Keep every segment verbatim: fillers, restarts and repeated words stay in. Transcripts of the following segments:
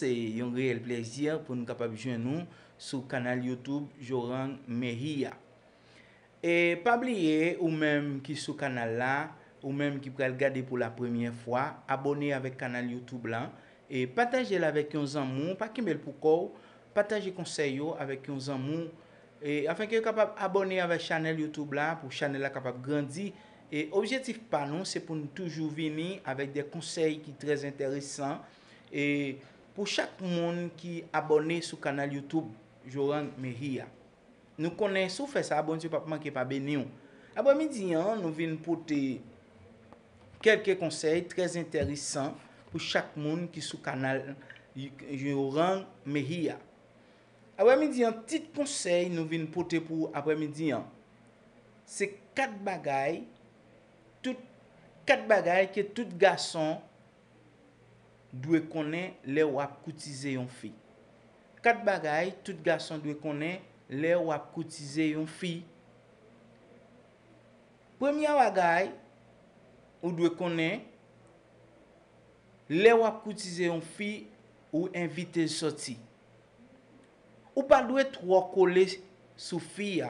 Se yon reyèl plèzi pou n kapab jwenn ou sou kanal YouTube Jorang Mejia. E pa bliye, ou menm ki sou kanal la, ou menm ki pral gade pou la premyè fwa, abòne avèk kanal YouTube la, e pataje l avèk yon zanmi w, pa kenbe l pou kò w, pataje konsèy yo avèk yon zanmi w, e afenke yo kapab abòne avèk chanèl YouTube la, pou chanèl la kapab grandi. E objektif pa nou, se pou n toujou vini avèk de konsèy ki trè enteresan. E pou chak moun ki abòne sou kanal YouTube Jorang Mejia. Nou konnen si w fè sa, Bondye p ap manke pa beni w. Aprèmidi an, nou vin pote kèlke konsèy trè enteresan pou chak moun ki sou kanal Jorang Mejia. Aprèmidi an, tit konsèy nou vin pote pou aprèmidi an, se kat bagay, tout, kat bagay ke tout gason dwe konnen lè w ap koutize yon fi. Kat bagay tout gason dwe konnen lè w ap koutize yon fi. Premye bagay ou dwe konnen, lè w ap koutize yon fi, ou envite l sòti. Ou pa dwe twò kole sou fi a.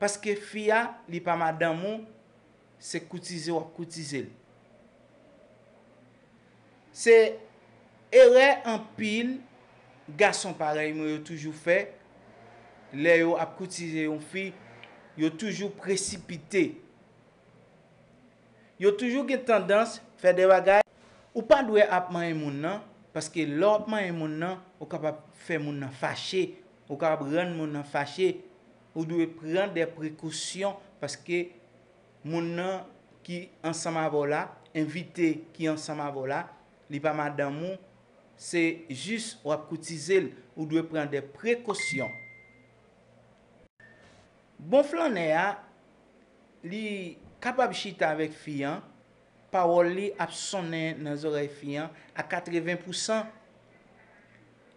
Paske fi a, li pa madanm ou, se koutize w ap koutize l. Se erè anpil gason parèy mwen yo toujou fè, lè yo ap koutize yon fi, yo toujou presipite. Yo toujou gen tandans fè de bagay. Ou pa dwe ap manyen moun nan, paske lè w ap manyen moun nan, ou kapab fè moun nan fache, ou kapab rann moun nan fache. Ou dwe pran de prekosyon, paske moun nan ki ansanm avè w la, envite ki ansanm avè w la, li pa madanm ou, se jis w ap koutize l, ou dwe pran de prekosyon. Bon flannè a, li kapab chita avèk fi an, pawòl li ap sonnen nan zòrèy fi an a katreven pousan.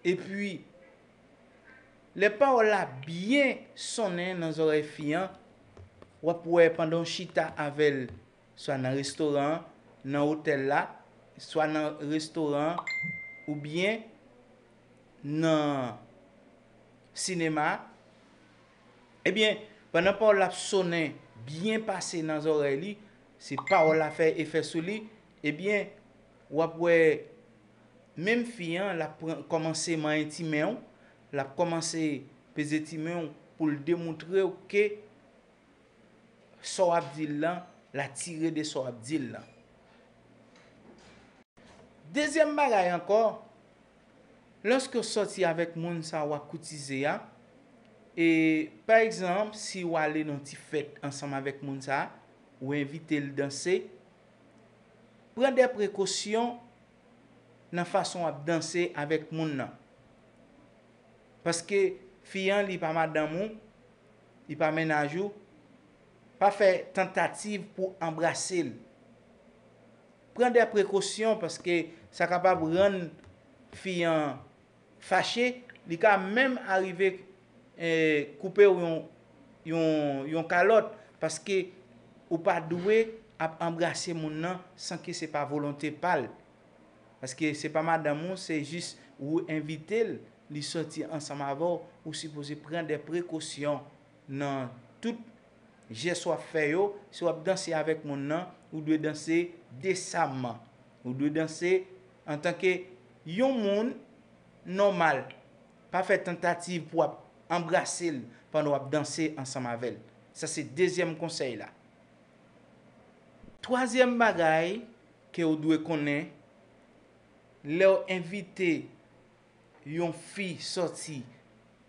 Epi, lè pawòl la byen sonnen nan zòrèy fi an, w ap wè pandan w chita avè l, swa nan restoran an, nan otèl la, swa nan restoran an, oubyen nan sinema a, ebyen, pandan pawòl la ap sonnen byen pase nan zòrèy li, si pawòl la fè efè sou li, ebyen, w ap wè menm fi an, l ap pran, kòmanse manyen ti men w, l ap kòmanse peze ti men w pou l demontre w ke sa w ap di l lan, l atire de sa w ap di l lan. Dezyèm bagay ankò, lòske w sòti avèk moun sa w ap koutize a, e, pa egzanp, si w ale nan ti fèt ansanm avèk moun sa, ou envite l danse, pran de prekosyon nan fason w ap danse avèk moun nan. Paske fi an, li pa madanm ou, li pa mennaj ou, pa fè tantativ pou anbrase l. Pran de prekosyon, paske sa kapab rann fi an fache, li ka menm arive, eh, koupe w yon, yon, yon kalòt, paske ou pa dwe ap anbrase moun nan san ke se pa volonte pa l. Paske se pa madanm ou, se jis ou envite l, li sòti ansanm avè w, ou sipoze pran de prekosyon nan tout jès w ap fè yo. Si w ap danse avèk moun nan, ou dwe danse desaman. Ou dwe danse antanke yon moun nòmal. Pa fè tantativ pou w ap anbrase l pandan w ap danse ansanm avè l. Sa se dezyèm konsèy la. Twazyèm bagay ke w dwe konnen, lè w envite yon fi sòti,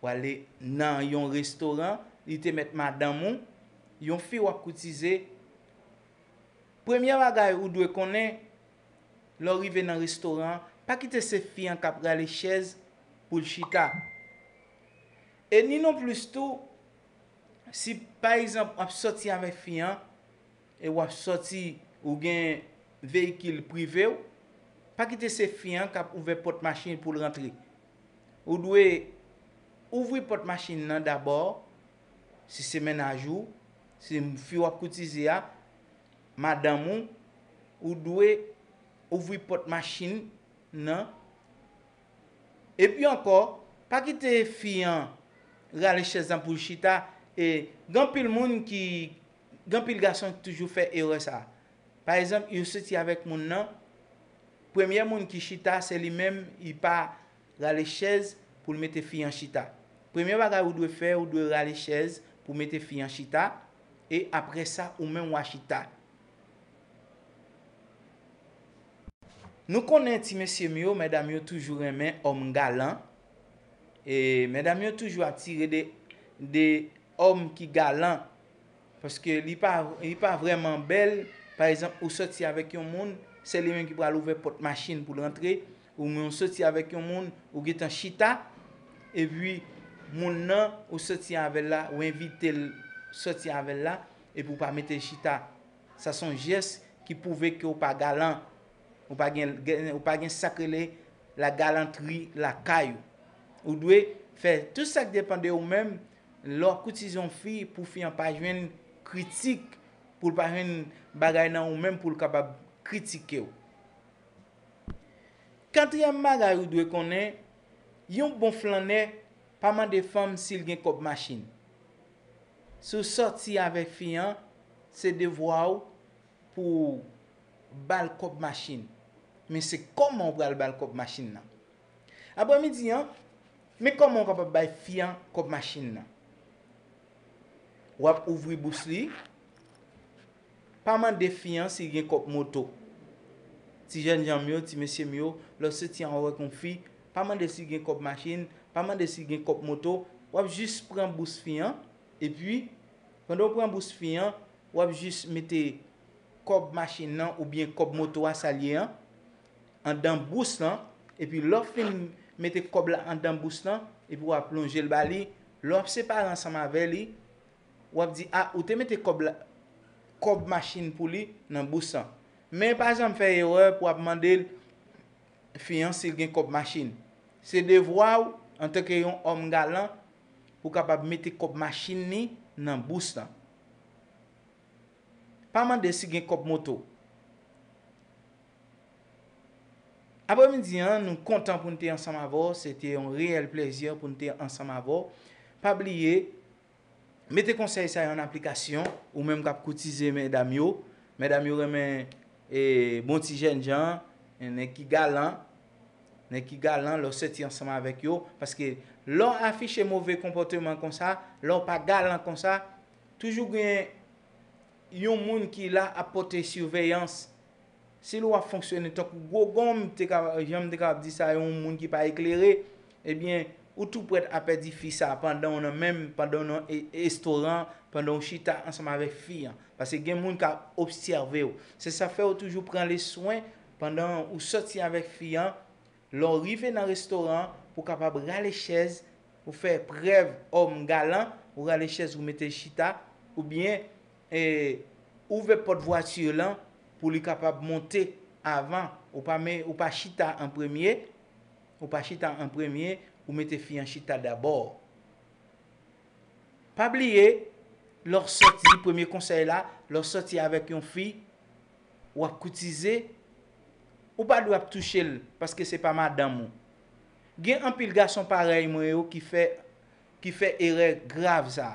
w ale nan yon restoran, li te mèt madanm ou, yon fi w ap koutize, premye bagay ou dwe konnen, lè w rive nan restoran an, pa kite se fi an k ap rale chèz pou l chita. E ni non plis tou, si pa egzanp w ap sòti avèk fi an, e w ap sòti, ou gen veyikil prive w, pa kite se fi an k ap ouvè pòt machin pou l rantre. Ou dwe ouvri pòt machin nan dabò, si se mennaj ou, si fi w ap koutize a, madanm ou, ou dwe ouvri pòt machin nan. Epi ankò, pa kite fi an rale chèz lan pou l chita. E gen anpil moun ki, gen anpil gason ki toujou fè erè sa. Pa egzanp, yo soti avèk moun nan, premye moun ki chita, se li menm, li pa rale chèz pou l mete fi an chita. Premye bagay ou dwe fè, ou dwe rale chèz pou mete fi an chita, e apre sa, ou menm w a chita. Nou konnen ti mesye m yo, medam yo toujou renmen òm galan. E medam yo toujou atire de, de òm ki galan. Paske li pa, li pa vrèman bèl. Pa egzanp, ou soti avèk yon moun, se li menm ki pral ouvè pòt machin pou l rantre. Oubyen ou soti avèk yon moun, ou gentan chita. Epi, moun nan, ou soti avè l la, ou envite l soti avè l la, epi ou pa mete l chita. Sa se yon jès ki pwouve ke w pa galan. Ou pa gen, gen, ou pa gen sa k rele lagalantri lakay ou. Ou dwe fè tout sa k depann de ou menm lè w ap koutize yon fi pou fi an pa jwenn kritik, pou l pa jwenn bagay nan ou menm pou l kapab kritike w. Katriyèm bagay ou dwe konnen, yon bon flannè pa mande fanm si l gen kòb machin. Si w sòti avèk fi an, se devwa w pou w ba l kòb machin. Men se kòman w pral ba l kòb machin nan. Aprèmidi an, men kòman w kapab bay fi an kòb machin nan. W ap ouvri bous li, pa mande fi an si l gen kòb moto. Ti jènjan m yo, ti mesye m yo, lè w soti anwo avèk yon fi, pa mande si l gen kòb machin, pa mande si l gen kòb moto, w ap jis pran bous fi an, epi, pandan w pran bous fi an, w ap jis mete kòb machin nan oubyen kòb moto a, sa l ye an, anndan bous lan, epi lè w fin mete kòb la anndan bous lan, epi w ap lonje l ba li, lè w ap separe ansanm avè li, w ap di, a, ou te mete kòb la, kòb machin pou li nan bous lan. Men pa janm fè erè pou w ap mande l, fi an, si l gen kòb machin. Se devwa w, antanke yon òm galan, pou w kapab mete kòb machin li nan bous lan. Pa mande si gen kòb moto. Aprèmidi an, nou kontan pou n te ansanm avè w. Se te yon reyèl plezi pou n te ansanm avè w. Pa bliye, mete konsèy sa yo an aplikasyon, ou menm k ap koutize medam yo. Medam yo renmen, e, bon ti jènjan, nèg ki galan, nèg ki galan, lè w soti ansanm avèk yo. Paske lè w afiche move konpòteman konsa, lè w pa galan konsa, toujou gen yon moun ki la ap pote siveyans. Si w ap fonksyone tankou gwo gonm, te ka, jan m te kapab di sa, yon moun ki pa eklere, ebyen, ou tou prèt a pèdi fi sa pandan w nan menm, pandan w nan e-, restoran, pandan w chita ansanm avèk fi an. Paske gen moun k ap obsève w. Se sa fè w toujou pran le swen pandan ou sòti avèk fi an, lè w rive nan restoran, pou w kapab rale chèz, pou fè prèv òm galan, ou rale chèz ou mete l chita, oubyen, e, ouvè pòt vwati lan pou li kapab monte avan, ou pa men, ou pa chita an premye, ou pa chita an premye, ou mete fi an chita dabò. Pa bliye, lè w sòti, premye konsèy la, lè w sòti avèk yon fi, w ap koutize, ou pa dwe ap touche l, paske se pa madanm ou. Gen anpil gason parèy mwen yo ki fè, ki fè erè grav sa.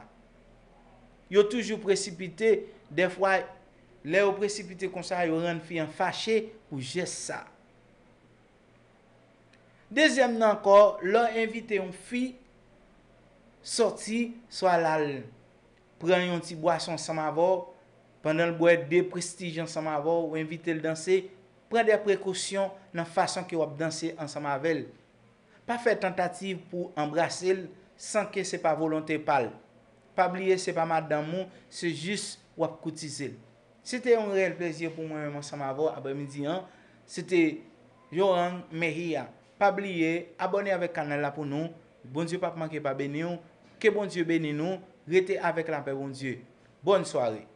Yo toujou presipite, dèfwa, lè yo presipite konsa, yo rann fi an fache pou jès sa. Dezyèm nan ankò, lè w envite yon fi sòti, swa l al pran yon ti bwason ansanm avè w, pandan l bwè de prestij ansanm avè w, ou envite l danse, pran de prekosyon nan fason ke w ap danse ansanm avè l. Pa fè tantativ pou w anbrase l san ke se pa volonte pa l. Pa bliye se pa madanm ou, se jis w ap koutize l. Se te yon reyèl plezi pou mwen menm ansanm avè w aprèmidi an. Se te Joran Mejia. Pa bliye abòne avèk kanal la pou nou. Bondye p ap manke pa beni w. Ke Bondye beni nou. Rete avèk lapè Bondye. Bòn sware.